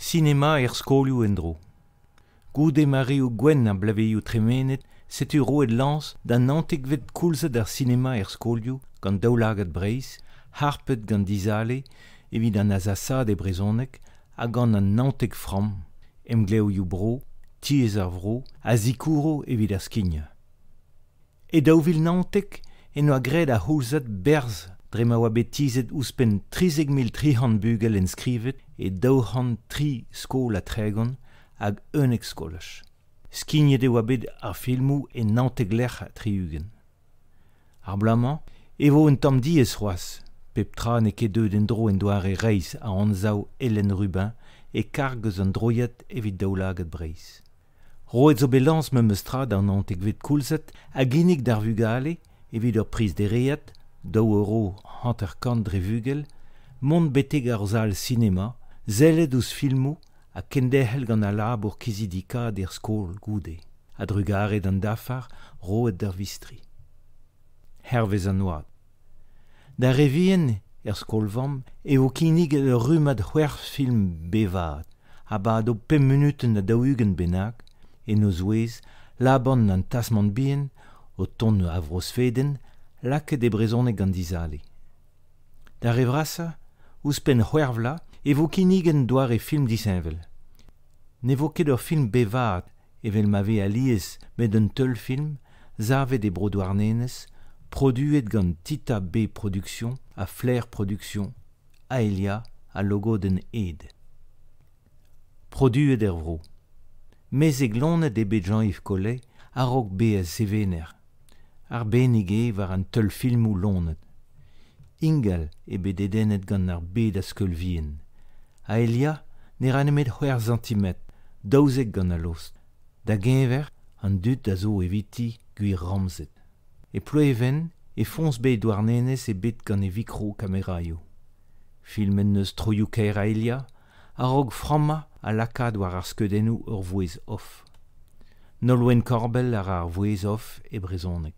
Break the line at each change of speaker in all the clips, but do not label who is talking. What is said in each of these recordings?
Sinema er skolioù en-dro. Goude mareoù gwenn ar bloavezhioù tremenet, setu roet lañs da naontekvet koulzad ar sinema er skolioù gant Daoulagad Breizh, harpet gant Dizale evit an azasaat e brezhoneg ha gant an 19 framm, emglevioù bro, Tiez ar Vro, a zikouro evit ar skignañ. E 2019 en doa graet ar c'houlzad berzh dre ma oa bet tizhet ouzhpenn 13,300 bugel enskrivet e 203 skol ha 30 hag 11 skolaj. Skignet e oa bet ar filmoù e 19 lec'h ha 60. Ar bloaz-mañ e vo un tamm diaes c'hoazh, pep tra n'eo ket deuet en-dro en doare reizh a anzav Elen Rubin e karg eus an droiad evit Daoulagad Breizh. Roet zo bet lañs memes tra d'an naontekvet koulzad a ginnig d'ar vugale, evit ur priz dereat, daou euro hanter-kant dre vugel, mont betek ar sal sinema, sellet ouzh filmoù ha kenderc'hel gant al labour kizidikaat er skol goude, a-drugarez d'an dafar roet d'ar vistri. Hervez an oad. D'ar re vihan er skol-vamm e vo kinniget ur rummad c'hwec'h film bevaat a bado pemp munutenn ha 40 bennak, en o zouez Laban an Tasmant bihan o tont a Vro-Sveden lakaet e brezhoneg gant Dizale. D'ar re vrasañ, ouzhpenn c'hwec'h vloaz, e vo kinniget un doare film disheñvel. Ne vo ket ur film bevaat evel ma vez alies met un teulfilm savet e Bro-Douarnenez, produet gant Tita B Production ha Flair Production, Aelia ha logodenn ed. Produet er vro. Mezeg-loened eo bet Jean-Yves Collet a-raok bezañ sevener. Arbennik eo war an teulfilmoù loened. Ingal eo bet dedennet gant ar bed a skeul vihan. Aelia ne ra nemet c'hwec'h santimetr, 12 gant al lost. Da geñver an dud a zo eviti gwir ramzed. E Ploeven, e foñs bae Douarnenez eo bet gant e vikro-kameraioù. Filmet en deus troioù-kaer Aelia a-raok frammañ ha lakaat war ar skeudennoù ur vouezh off. Nolwenn Korbell a ra ar vouezh off e brezhoneg.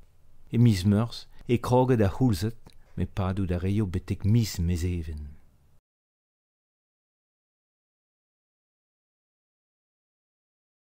E miz Meurzh e kroge da c'houlzad met padout a raio betek miz Mezheven.